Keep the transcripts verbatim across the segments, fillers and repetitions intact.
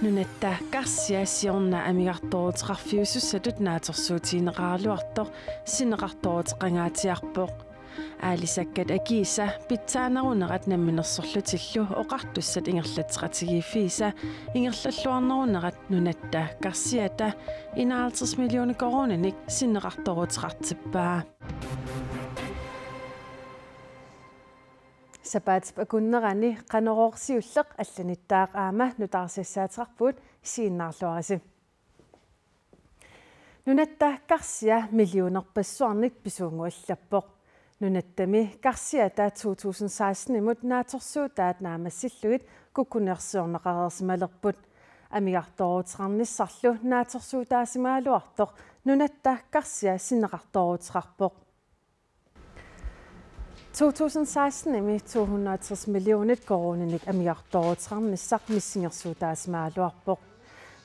Nunatta karsia siorna amigartooruteqarfiusussatut naatsorsuutigineqaraluartoq sinneqartooruteqangaatsiarpoq. Aalisakkat akiisa pitsaanerunerat namminersorlutillu oqartussat ingerlatseqatigiiffiisa ingerlalluarnerunerat nunatta karsiata enoghalvtreds millioner koruuninik sinneqartooruteqartippaa. Sapaatip akunnerani Qanorooq siulleq allanittaaq aamma nutaarsiassaateqarpugut, isiginnaarluarisi. Nunatta karsia millionerpassuarnik pisuunnguallappoq. Nunattami karsiata to tusind seksten-imut naatsorsuutaat naammassillugit kukkunersiorneqareersimalerput. Amigartooruteqarnissarlu naatsorsuutaasimagaluartoq nunatta karsia sinneqartooruteqarpoq. To tusind seksten-imi to hundrede og tres millionit koruuninik amigartooruteqarnissaq missingersuutaasimagaluarpoq.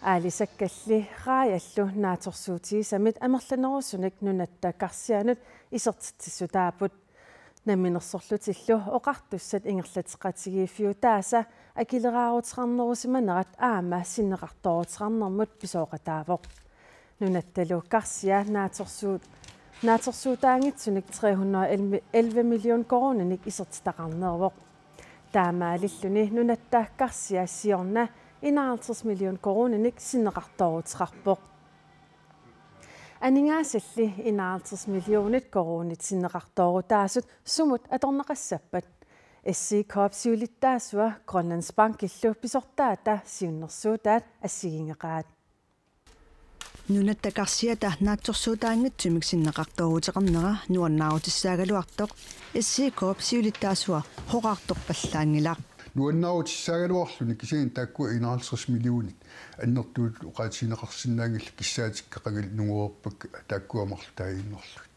Aalisakkalli raajallu naatsorsuutigisamit amerlanerusunik nunatta karsianut isertitsissutaapput. Namminersorlutillu oqartussat ingerlatseqatigiiffiutaasa akileraaruteqarnerusimanerat aamma sinneqartooruteqarnermut pisooqataavoq. Nunattalu karsia naatsorsuut-, naatsorsuutaanngitsunik tre hundrede og elleve million koruuninik isertitaqarneruvoq. Taamaalilluni nunatta karsia siorna enoghalvtreds million koruuninik sinneqartooruteqarpoq. Aningaasalli enoghalvtreds millionit koruunit sinneqartoorutaasut sumut atorneqassappat? S C K-p siulittaasua Grønlandsbankillu pisortaata siunnersuutaat assigiinngeqaat. Nunatta karsiata naatsorsuutaanngitsumik sinneqartooruteqarnera nuannaarutissaagaluartoq S C K-p siulittaasua horaartorpallaanngilaq. Nuannaarutissaagaluarluni kisianni taakkua enoghalvtreds millionit annertuut oqaatigineqarsinnaanngillat, kissaatikka qangali nungoreerpakka taakkua marluk taaginnarlugit.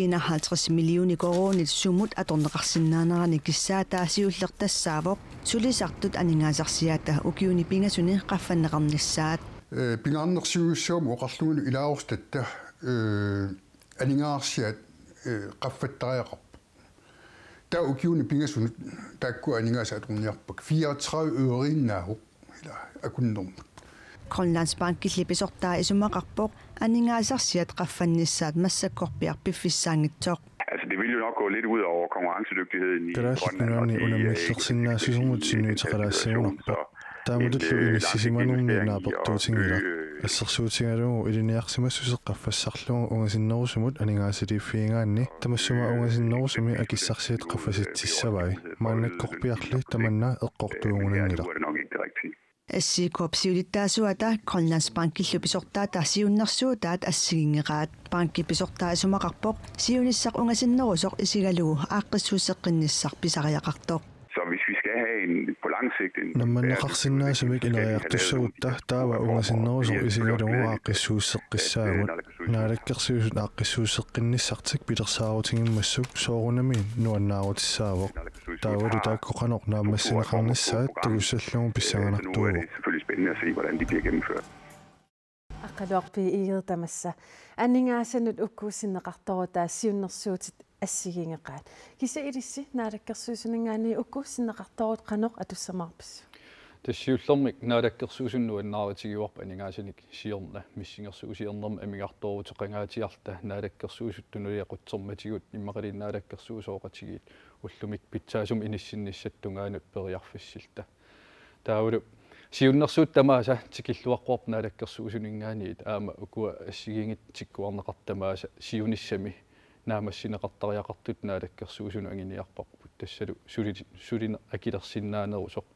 Enoghalvtreds millioner koruunit sumut atorneqarsinnaanerani kissaataa siulleq tassaavoq sulisartut aningaasarsiaata ukiuni pingasuni qaffanneqarnissaat. Eh, pingaarnersiuissagami oqarlugulu ilaasortatta, eh, aningaasarsiaat, eh, qaffattariaqarpoq. Taava ukiuni pingasuni taakku aningaasat atorniarpakka fireogtredive øreinnaavoq ila akunnermut. Grønlandsbankilli pisortaa isumaqarpoq aningaasarsiat qaffannissaat massakkorpiaq piffissaanngitsoq. Altså, det vil jo nok gå lidt ud over konkurrencedygtigheden i Kalaallit Grønland, og Nunaanni det er ikke unammillersinnaassusermut sunniuteqalaassagunarpoq. Taamatullu inissisimanermi naapertuutinngilaq. Assersuutigalugu ilinniarsimassuseq qaffassarlugu ungasinnerusumut aningaasaliiffigigaanni tamassuma ungasinnerusumi akissarsiat qaffasitsissavai. Maannakkorpiarli tamanna eqqortuugunanngilaq. S C K-p siulittaasuata Grønlandsbankillu pisortaata siunnersuutaat assigiinngeqaat. Bankip pisortaa isumaqarpoq siunissaq ungasinnerusoq isigalugu aaqqissuusseqqinnissaq pisariaqartoq. Så hvis vi skal have en, på lang sigt, en bæredygtig udvikling, så skal vi have lavet nogle initiativer, hvor vi får flere og flere, øh, naalakkersuisut, naalakkersuisut aaqqissuusseqqinnissartik pilersaarutigimmata soorunami nuannaarutissaavoq. Taavalu taakku qanoq naammassineqarnissaat takussallugu pissanganartuuvoq. Aqqaluaq B. Egede tamassa aningaasanut uku sinneqartoorutaat siunnersuutit assigiinngeqaat. Kisianni ilissi naalakkersuisuninngaanniit uku sinneqartoorutit qanoq atussamaarpisiuk? Tassa siullermik naalakkersuisunut nuannaarutigivarput aningaasanik siorna missingersuusiornermi amigartooruteqangaatsiarluta naalakkersuisut tunuliaqutsermatigut immaqaluunniit naalakkersuisooqatigiit ullumikkut pitsaasumik inissinnissap tungaanut periarfissilluta. Taavalu siunnersuutit tamaasa tikilluaqquarput naalakkersuisuninngaanniit aamma ukua assigiinngitsut tikkuarneqartut tamaasa siunissami naammassineqartariaqartutut naalakkersuisunut anguniarparput tassalu suli-, sulineq akilersinnaanerusoq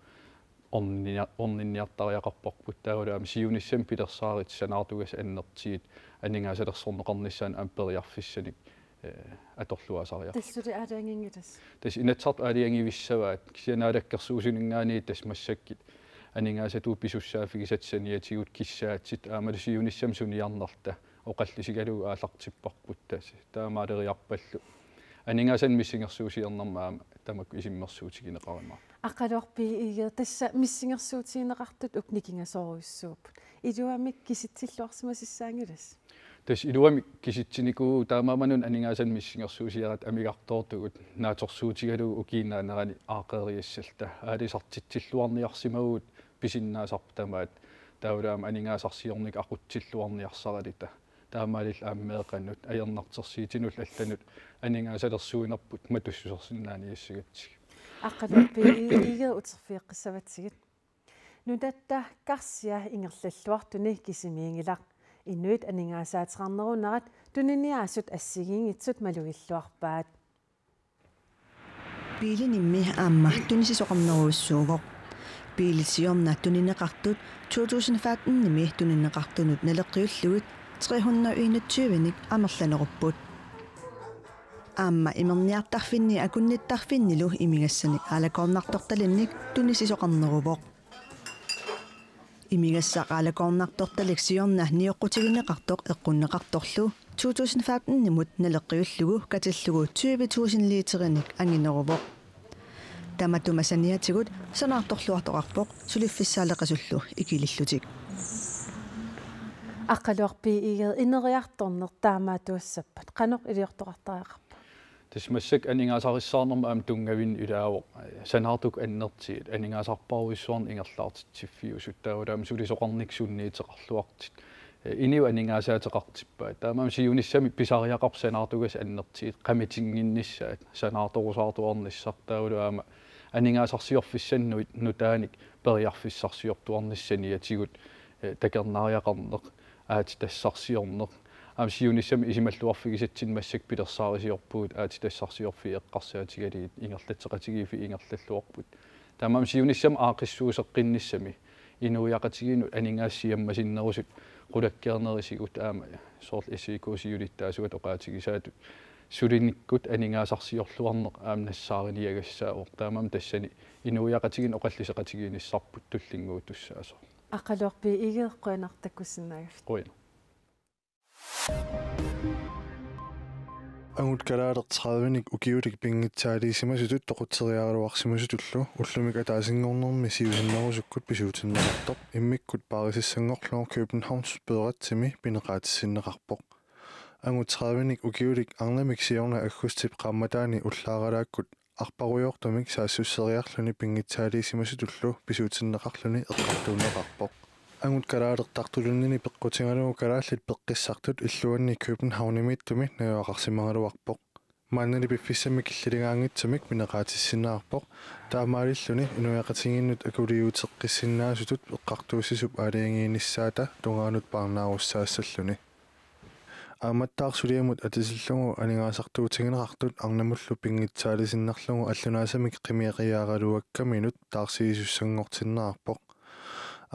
orninnia-, orninniartariaqarparput taavalu aamma siunissami pilersaarutit sanaartugassat annertuut aningaasalersorneqarnissaannut aamma periarfissanik, eh, atorluaasariaqarput. Tassa suli aalajangiinngilassava? Tassa Inatsisartut aalajangivissavaat kisianni naalakkersuisuninngaanniit tassa massakkut aningaasatuut pisussaaffigisatta saniatigut kissaatit aammalu siunissami suniarnerluta oqallisigalugu aallartipparput tassa. Taamaaleriarpallu aningaasanik missingersuusiornermi aamma tamakku isummersuutigineqarumaarput. Aqqaluaq B. Egede, tassa missingersuutigineqartut uku nikingasorujussuupput. Iluamik kisitsilluarsimasassaanngilassava? Tassa iluamik kisitsinikuuvugut taamaammat una aningaasanik missingersuusiaratta amigartoortugut naatsorsuutigalugu ukiup naanerani aaqqeriassalluta. Aalisartitsilluarniarsimavugut pisinnaasarput tamaat, taavalu aamma aningaasarsiornikkut aqutsilluarniarsaraluta. Taamaalilluta aamma meeqqanut ajornartorsiutinullu allanut aningaasalersuinerput matussusersinnaaniassagatsigu. Aqqaluaq B. Egede, uterfigeqqissavatsigit. Nutatta karsia ingerlalluartuni kisimiinngilaq. Inuit aningaasaateqarnerunerat tuniniaasut assigiinngitsut malugilluarpaat. Biilinimmi aamma tunisisoqarnerujussuuvoq. Biilit siorna tunineqartut to tusind femten-imi tunineqartunut naleqqiullugit tre hundrede enogtyve-nik amerlanerupput. Aamma imerniartarfinni akunnittarfinnilu imigassanik aalakoornartortalinnik tunisisoqarneruvoq. Imigassaq aalakoornartortalik siorna nioqqutigineqartoq eqqunneqartorlu to tusind femten-imut naleqqiullugu katillugu tyve tusind literinik angineruvoq. Tamatuma saniatigut sanaartorluartoqarpoq suliffissaaleqisullu ikilillutik. Aqqaluaq B. Egede, ineriartorneq taamaattuassappat qanoq iliortoqartariaqarpa? Tassa massakkut aningaasarissaarnermut aamma tunngavinnut ilaavoq sanaartukkut annertuut aningaasarpassuarnik ingerlaartitsiffiusut, taavalu aamma sulisoqarnikkut sunniuteqarluartut. Inuit aningaasaateqartippaat. Taamaammat siunissami pisariaqarpoq sanaartugassat annertuut qamitinnginnissaat, sanaartorusaartuarnissaq, taavalu aamma aningaasarsiorfissanut nutaanik periarfissarsiortuarnissaniatigut, eh, takornariaqarneq, aatsitassarsiorneq. Aamma siunissami isumalluarfigisatsinnut massakkut pilersaarusiorpugut aatsitassarsiorfiit eqqarsaatigalugit ingerlatseqatigiiffiit ingerlalluarput. Taamaammat siunissami aaqqissuusseqqinnissami inuiaqatigiinnut aningaasat siammasinnerusut qulakkeernerisigut aamma soorlu S I K siulittaasuata oqaatigisaatut sulinikkut aningaasarsiorluarneq aamma nassaariniagassaavoq. Taamaammat tassani inuiaqatigiinnut oqalliseqatigiinnissarput tullinnguuttussaasoq. Aqqaluaq B. Egede, qujanaq takkussinnaagavit. Qujanaq. Angut kalaaleq tredive-nik ukiulik pinngitsaaliisimasutut toqutseriaraluarsimasutullu ullumikkut ataasinngornermi siusinnerusukkut pisuutinneqartoq immikkut paarisassanngorlugu Københavns Byrettimi pineqaatissinneqarpoq. Angut tredive-nik ukiulik arnamik siorna aggustip qaammataani ullaaralaakkut arparujoortumik saassusseriarluni pinngitsaaliisimasutullu pisuutinneqarluni eqqartuunneqarpoq. Angut kalaaleqtartulunnini peqqutigalugu Kalaallit Peqqissartut illuanni Københavnimiittumi najugaqarsimagaluarpoq. Maannali piffissami killiligaanngitsumik pineqaatissinneqarpoq. Taamaalilluni inuiaqatigiinnut akuliuteqqissinnaasutut eqqartuussisup aalajangiinissaata tungaanut parnaarussaassalluni. Aammattaaq suliamut atisillugu aningaasartuutigineqartut arnamullu pinngitsaalisinnarlugu allunaasamik qimeeriaraluakkaminut taarsiisussanngortinneqarpoq.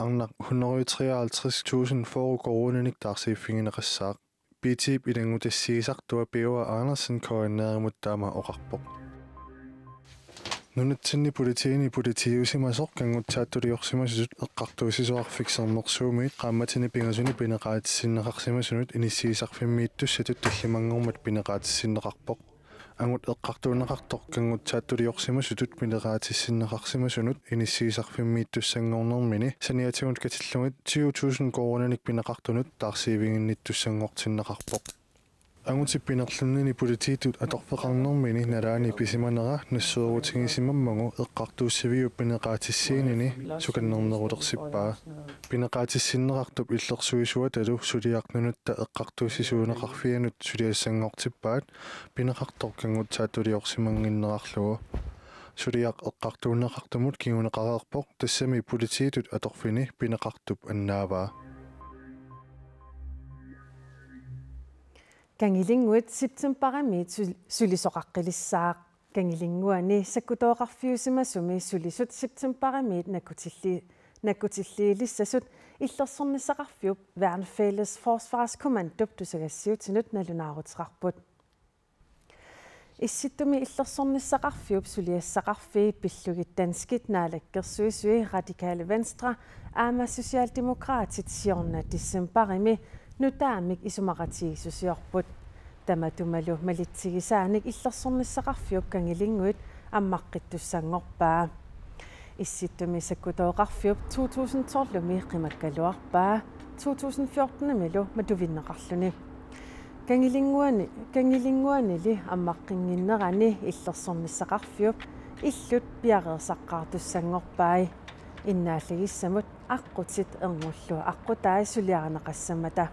Arnaq hundrede treoghalvtreds tusind fyrre koruuninik taarsiiffigineqassaaq. B T-p ilanngutassiisartua Birger Andersen K N R-imut taama oqarpoq. Nunatsinni politiini politiiusimasoq kanngutsaattuliorsimasutut eqqartuussisoqarfik Sermersuumiit qaammatini pingasuni pineqaatissinneqarsimasunut inissiisarfimmiittussatut tallimanngormat pineqaatissinneqarpoq. Angut eqqartuunneqartoq kanngutsaattuliorsimasutut pineqaatissinneqarsimasunut inissiisarfimmiittussanngornermini saniatigut katillugit tyve tusind koruuninik pineqartunut taarsiiviginnittussanngortinneqarpoq. Angutip pinerlunnini politiitut atorfeqarnermini nalaani pisimanera nassuerutigisimammagu eqqartuussiviup pineqaatissiinini sukannernerulersippaa. Pineqaatissinneqartup illersuisuatalu suliaq nunatta eqqartuussisuuneqarfianut suliassanngortippaat pineqartoq kanngutsaattuliorsimannginnerarlugu. Suliaq eqqartuunneqartumut kinguneqareerpoq, tassami politiitut atorfini pineqartup annaavaa. Kangilinnguit septembarimiit sul-, sulisoqaqqilissaaq. Kangilinnguani sakkutooqarfiusimasumi sulisut septembarimiit nakkutilli-, nakkutilliilissasut Illersornissaqarfiup Værnsfælles Forsvarskommandop tusagassiutinut nalunaaruteqarput. Issittumi Illersornissaqarfiup suliassaqarfii pillugit danskit naalakkersuisui Radikale Venstre aamma Socialdemokraatit siorna decembarimi nutaamik isumaqatigiissusiorput. Tamatumalu malitsigisaanik Illersornissaqarfiup Kangilinnguit ammaqqittussanngorpaa. Issittumi sakkutooqarfiup to tusind tolv-imi qimakkaluarpaa to tusind fjorten-imilu matuvinneqarluni. Kangilinnguani-, Kangilinnguanili ammaqqinnginnerani Illersornissaqarfiup illut piareersaqqaartussanngorpai. innaallagissamut aqqutit ernullu aqqutai suliarineqassammata.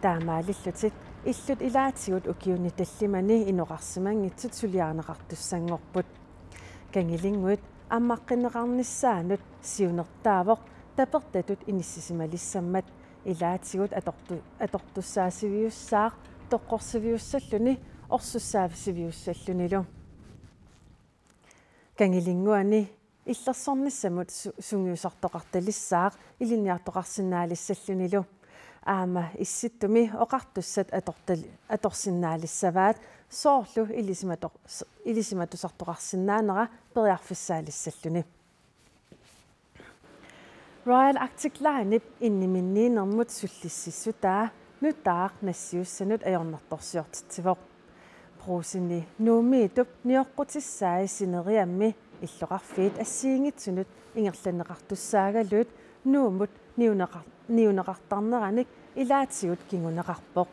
Taamaalillutik illut ilaatigut ukiuni tallimani inoqarsimanngitsut suliarineqartussanngorput. Kangilinnguit ammaqqinneqarnissaannut siunertaavoq tapertatut inissisimalissammat ilaatigut atortu-, atortussaasiviussaaq toqqorsiviussalluni orsussaasiviussallunilu. Kangilinnguani illersornissamut su-, sungiusartoqartalissaaq ilinniartoqarsinnaalissallunilu. Aamma Issittumi oqartussat atortal-, atorsinnaalissavaat soorlu ilisimato-, s-, ilisimatusartoqarsinnaanera periarfissaalissalluni. Royal Arctic Linep inniminniinermut sullississutaa nutaaq nassiussanut ajornartorsiortitsivoq. Brugsenip Nuummiittup nioqqutissai sineriammi illoqarfiit assigiinngitsunut ingerlanneqartussaagaluit Nuummut niuneqar-, niuneqartarneranik ilaatigut kinguneqarpoq.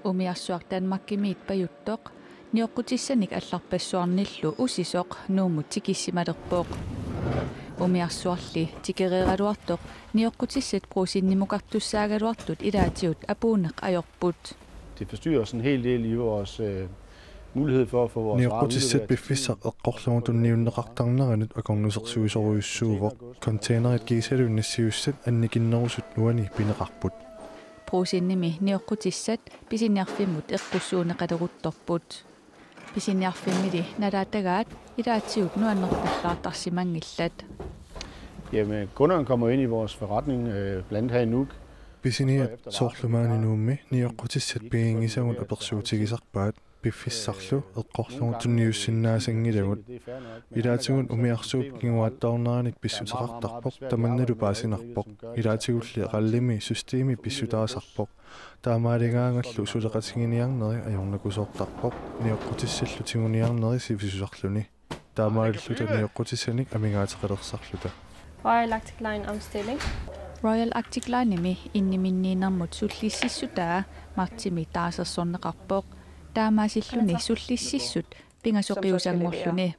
Umiarsuaq Danmarkimiit pajuttoq nioqqutissanik allarpassuarnillu usisoq Nuummut tikissimalerpoq. Umiarsuarli tikereeraluartoq nioqqutissat Brugsennimukartussaagaluartut ilaatigut apuunneq ajorput. Det forstyrrer os en hel del i vores, øh, mulighed for at få vores varer udleveret til tiden. Nioqqutissat piffissaq eqqorlugu tunniunneqartarneranut akornusersuisorujussuuvoq. Containerit kiisalu nassiussat annikinnerusut uani pineqarput. Brugsenimi nioqqutissat pisiniarfimmut eqqussuunneqaleruttorput. Pisiniarfimmili nalaatagaat ilaatigut nuannerpallaartarsimanngillat. Jamen, kunderne kommer ind i vores forretning, øh, blandt andet her i Nuuk. Pisiniat soorlu maani Nuummi nioqqutissat piginngisagut apersuutigisarpaat piffissarlu eqqorlugu tunniussinnaasanngilagut. Ilaatigut umiarsuup kinguaattoorneranik pissuteqartarpoq tamannalu paasinarpoq. Ilaatigulli RAL-imi systemi pissutaasarpoq. Taamaaligaangallu suleqatiginiarneri ajornakusoortarpoq nioqqutissallu tiguniarneri sivisusarluni. Taamaalilluta nioqqutissanik amigaateqalersarluta. Royal Arctic Line omstilling. Royal Arctic Linemi inniminniinermut sullississutaa martsimi taarsersorneqarpoq. Taamaasilluni sullississut pingasoqiusanngorluni.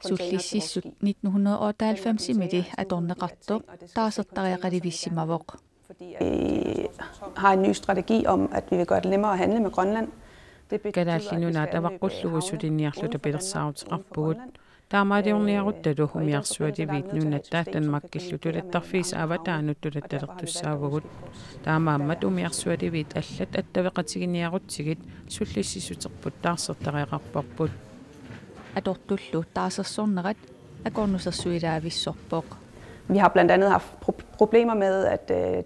Sullississut nitten hundrede og otteoghalvfems-imili atorneqartoq taarsertariaqalivissimavoq. Vi har en ny strategi om, at vi vil gøre det nemmere at handle med Grønland. Det betyder, at vi skal anløbe, øh, havne uden for Danmark, uden for Grønland. Taamaaliorniaruttalu umiarsualiviit nunatta Danmarkillu tulattarfiisa avataanut tulattalertussaavugut. Taamaammat umiarsualiviit allat attaveqatiginiarutsigit sullississuterput taarsertariaqarparput. Atortullu taarsersornerat akornusersuilaavissorpoq. Vi har blandt andet haft pro-, problemer med, at, øh,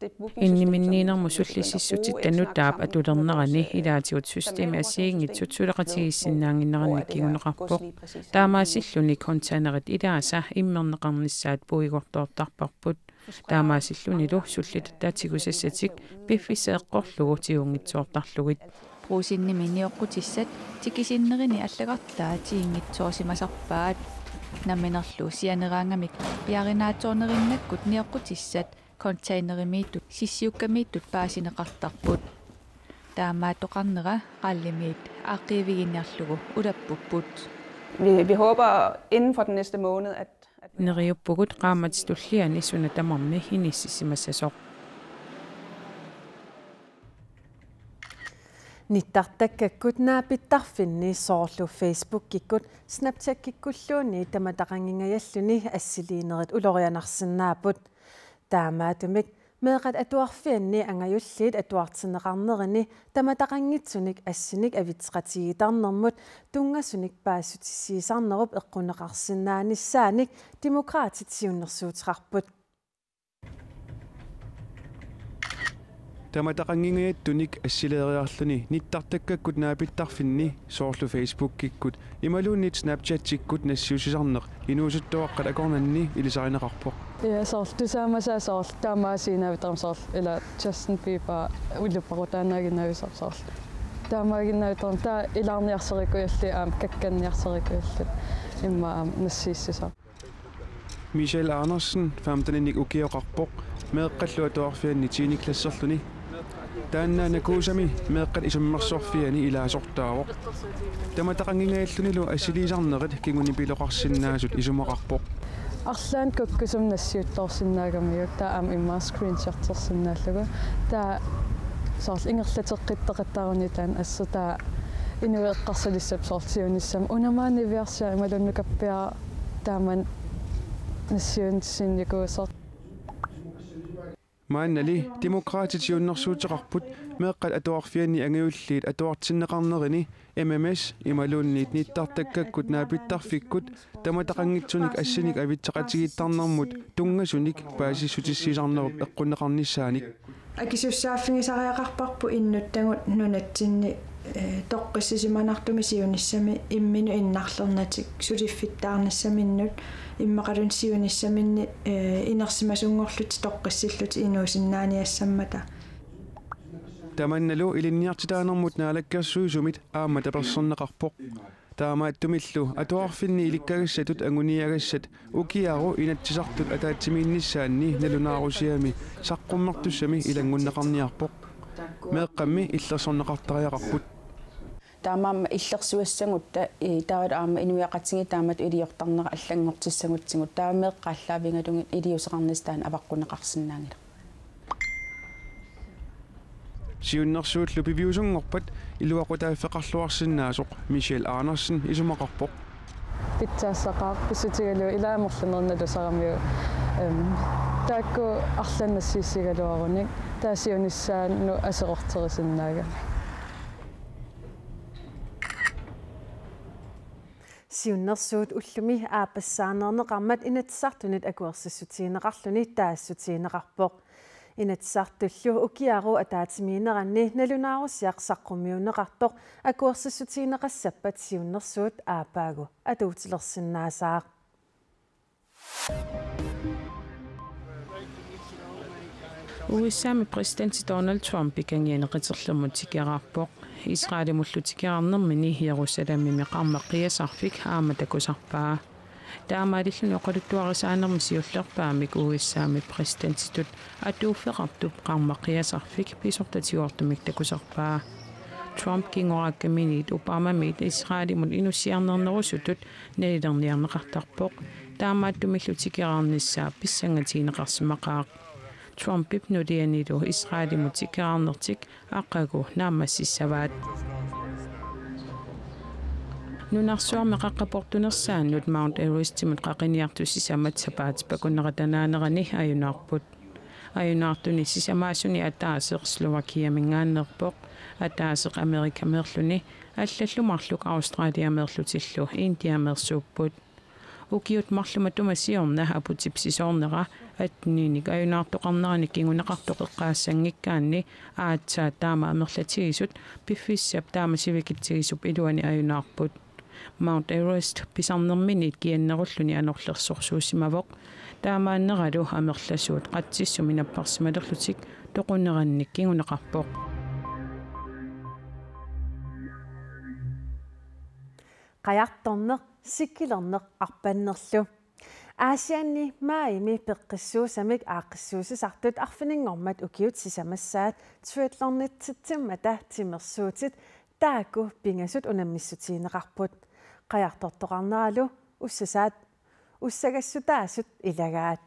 det bookingsystem, som, som vi begyndte at bruge, ikke snart sammenhænger med, øh, Grønland. Inniminniinermut sullississutitta nutaap atulernerani ilaatigut systemi assigiinngitsut suleqatigiissinnaannginnerannik kinguneqarpoq. Taamaasilluni containerit ilaasa immerneqarnissaat puigortoortarparput. Taamaasillunilu sullitatta tigusassatik piffissaq eqqorlugu tigunngitsoortarlugit. Brugsenimi nioqqutissat tikisinnerini allagartaat tiginngitsoorsimasarpaat. Namminerlu sianeraangamik piaarinaatsoornerinnakkut nioqqutissat containerimiittut sissiukkamiittut paasineqartarput. Taamaattoqarnera RAL-imiit aaqqiiviginiarlugu ulappupput. Vi, vi håber inden for den næste måned, at, at Neriuppugut qaammatip tulliani suna tamarmi inissisimassasoq. Nittartakkakkut naapittarfinni soorlu Facebookikkut Snapchatikkulluunniit tamataqanngingajalluni assiliinerit ulorianarsinnaapput. Taamaattumik meeqqat atuarfianni angajulliit atuartinneqarnerini tamataqanngitsunik assinik avitseqatigiittarnermut tunngasunik paasissutissiisarnerup eqquneqarsinnaanissaanik Demokraatit siunnersuuteqarput. Tamataqanngingajattunik assileeriarluni nittartakkakkut naapittarfinni soorlu Facebookikkut imaluunniit Snapchatikkut nassiussisarneq inuusuttuaqqat akornanni ilisarineqarpoq. Ja, soorlu tusaamasaat soorlu taamaasiinnaavittarami soorlu ila Justin Bieber ullupparutaannaaginnaavissoq soorlu. Taamaaginnaavittara taava ilaarniarserikujulli aamma kakkanniarserikujulli immaqa aamma nassiussisarpoq. Michelle Andersen femteninik ukioqarpoq meeqqallu atuarfianni tiende klasserluni. Taanna Nakuusami meeqqat isummersorfianni ilaasortaavoq. Tamataqanngingajallunilu assiliisarnerit kingunipiloqarsinnaasut isumaqarpoq. Arlaannik kukkusumik nassiuttoorsinnaagamiuk, taava aamma immaqa screenshotersinnaallugu. Taava soorlu ingerlateqqittaqattaaruni taanna assut, taava inuit eqqarsalissappat soorlu siunissami: Una maani niviarsiaq imaluunniit nukappiaraq, taama nassiussinnikuusoq. Maannali Demokraatit siunnersuuteqarput meeqqat atuarfianni angajulliit atuartinneqarnerini M M S imaluunniit nittartakkakkut naapittarfikkut tamataqanngitsunik assinik avitseqatigiittarnermut tunngasunik paasissutissiisarnerup eqqunneqarnissaanik. Akisussaaffigisariaqarparput innuttagut nunatsinni, eh, toqqissisimanartumik siunissami imminut innarlernatik suliffittaarnissaminnut immaqaluunniit siunissaminni, eh, inersimasunngorlutik toqqissillutik inuusinnaaniassammata. Tamannalu ilinniartitaanermut naalakkersuisumit aamma taperserneqarpoq. Taamaattumillu atuarfinni ilikkagassatut anguniagassat ukiaru Inatsisartut ataatsimiinnissaanni nalunaarusiami saqqummertussami ilanngunneqarniarpoq. Meeqqammi illersorneqartariaqarput. Taamaammat illersuissagutsigu, i, taavalu aamma inuiaqatigiit taamatut iliortarnerat allanngortissagutsigu, taava meeqqat aallaavigalugit iliuuseqarnissaq taanna avaqqunneqarsinnaanngilaq. Siunnersuullu piviusunngorpat iluaqutaaffeqarluarsinnaasoq Michelle Andersen isumaqarpoq. Pitsaassaqaaq pissutigalugu ilaa amerlanernalusaramiuk, em, taakku arlaannik nassiussigaluarunik taava siunissaanut aserorterisinnaagami. Siunnersuut ullumi aappassaaneerneqarmat Inatsisartunit akuersissutigineqarluni taasissutigineqarpoq. Inatsisartullu ukiaru ataatsimiinneranni nalunaarusiaq saqqummiunneqartoq akuersissutigineqassappat siunnersuut aappaagu atuutilersinnaassaaq. U S A-mi præsidenti Donald Trump kangiani qiterlermut tikeraarpoq. Israelimullu tikeraarnermini Jerusalemimi qarmaq qiasarfik aamma takusarpaa. Taamaalilluni oqaluttuarisaanermi siullerpaamik U S A-mi præsidentitut atuuffeqartup qarmaq qiasarfik pisortatigoortumik takusarpaa. Trump kingoraakkamiinit Obamamiit Israelimut inussiarnernerusutut nalilerniarneqartarpoq. Taamaattumillu tikeraarnissaa pissangatigineqarsimaqaaq. Trumpip nulianilu Israelimut tikeraarnertik aqagu naammassissavaat. Nunarsuarmi qaqqaportunersaannut Mount Everestimut qaqiniartut sisamat sapaatip akunnera tanaanerani ajunaarput. Ajunaartuni sisamaasuni ataaseq Slovakiaminngaanneerpoq, ataaseq Amerikameerluni, allallu marluk Australiameerlutillu Indiameersuupput. Ukiut marluk matuma siorna aputip sisoornera atteninik ajunaartoqarnerani kinguneqartoq eqqaassanngikkaanni aatsaat taama amerlatigisut piffissap taama sivikitsigisup iluani ajunaarput. Mount Everest pisarnerminiit kiannerulluni anorlersorsuusimavoq. Taamaanneralu amerlasuut qatsissumi napparsimalerlutik toqunerannik kinguneqarpoq. Qajartorneq, sikilerneq arpannerlu. Aasianni maajimi peqqissuusamik aaqqissuussisartut arfininngormat ukiut sisamassaat triathlonitsitsimmata timersuutit taakku pingasut unammissutigineqarput. Qajartortoqarneralu ussasaat, ussagassutaasut ilagaat.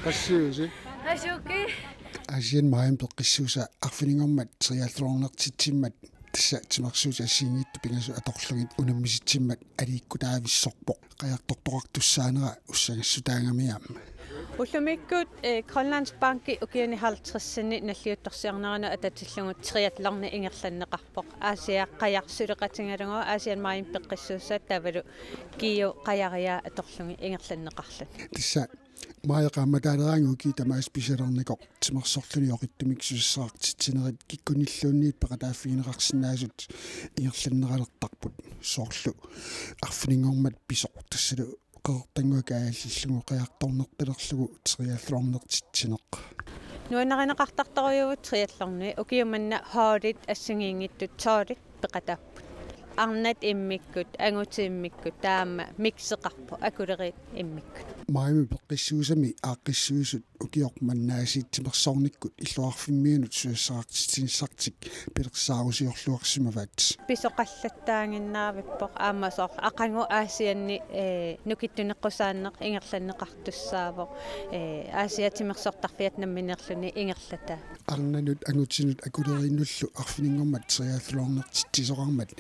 Qassiusi? Asuki. Aasianni maajimi peqqissuusaa arfininngormat triathlonertitsimmat tassa timersuutit assigiinngitsut pingasut atorlugit unammisitsimmat aliikkutaavissorpoq. Qajartortoqartussaanera ussagassutaagami aamma. Ullumikkut, eh, Grønlandsbanki ukiuni halvtredsini nalliuttorsiorneranut atatillugu triathloni ingerlanneqarpoq. Aasiaat qajaq suleqatigalugu Aasianni maajimi peqqissuusaa taavalu Kiu qajariaa atorlugit ingerlanneqarluni. Tassa maaji qaammataaleraangat ukiut tamaasa pisalernikoq timersorluni oqittumik susassaqartitsinerit kikkunnilluunniit peqataaffigineqarsinnaasut ingerlanneqalertarput, soorlu arfininngormat pisoq tassalu qeqertannguaq kaajallallugu qajartornertalerlugu triathlonertitsineq. Nuannarineqartartorujuuvoq triathloni, ukiumanna holdit assigiinngitsut tolvit peqataapput. Arnat immikkut, angutit immikkut, taama mixeqarpoq, akuleriit immikkut. Maajimi peqqissuusami aaqqissuisut ukioq manna Aasiaat Timersornikkut illoqarfimmiunut susassaqartitsinissartik pilersaarusiorluarsimavaat. Pisoqallattaaginnavippoq aamma soorlu aqagu Aasianni, ee, nukittuneqqusaanneq ingerlanneqartussaavoq, ee, Aasiaat Timersortarfiata nammineerluni ingerlataa. Arnanut angutinut akuleriinnullu arfininngormat triathlonnertitsisoqarmat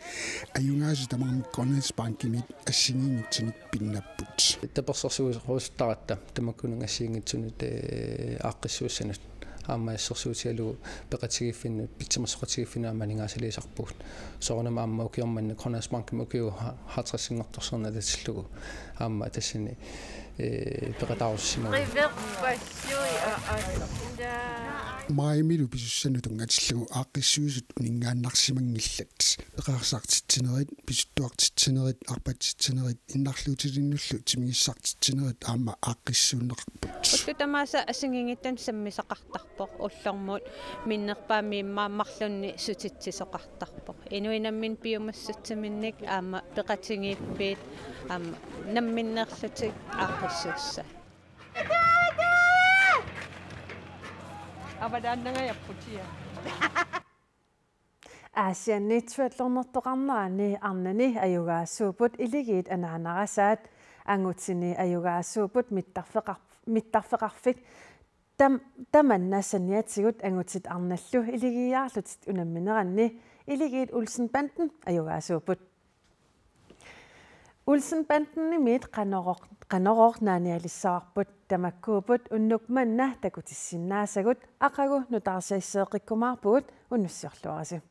ajugaasut tamarmik Grønlandsbankimit assigiinngitsunit pinnapput. Tapersersuisorusuttaratta tamakkununnga assigiinngitsunut, ee, aaqqissuussanut. Aamma assersuutigalugu peqatigiiffinnut, timersoqatigiiffinnut aamma aningaasaliisarpugut. Soorunami aamma ukioq manna Grønlandsbankimi ukiup ha-, halvtredsinngortorsiorneq atatillugu. Aamma tassani, ee, peqataarusussimavoq. Maajimilu pisussanut tunngatillugu aaqqissuisut uninngaannarsimanngillat. Peqarsartitsinerit, pisuttuartitsinerit, arpatsitsinerit, innarluutilinnullu timigissartitsinerit aamma aaqqissuunneqarput. Ullut tamaasa assigiinngitsunik sammisaqartarpoq, ullormut minnerpaamik immaqa marlunnik sutitsisoqartarpoq. Inuit namminneq piumassutsiminnik aamma peqatigiiffiit aamma namminneerlutik aaqqissuussat. Avataannangajapput, ja. Aasianni triathlonnertoqarnerani arnani ajugaasuupput iligiit anaanarasaat, angutini ajugaasuupput mittarfeqar-, mittarfeqarfik tam-, tamanna saniatigut angutit arnallu iligiiaarlutik unammineranni iligiit Olsen Banden ajugaasuupput. Olsen Bandenimiit Qanorooq, Qanorooq naanialissavarput, tamakkuupput unnuk manna takutissinnaasagut aqagu nutaarsiasseeqqikkumaarpugut, unnussiorluarisi.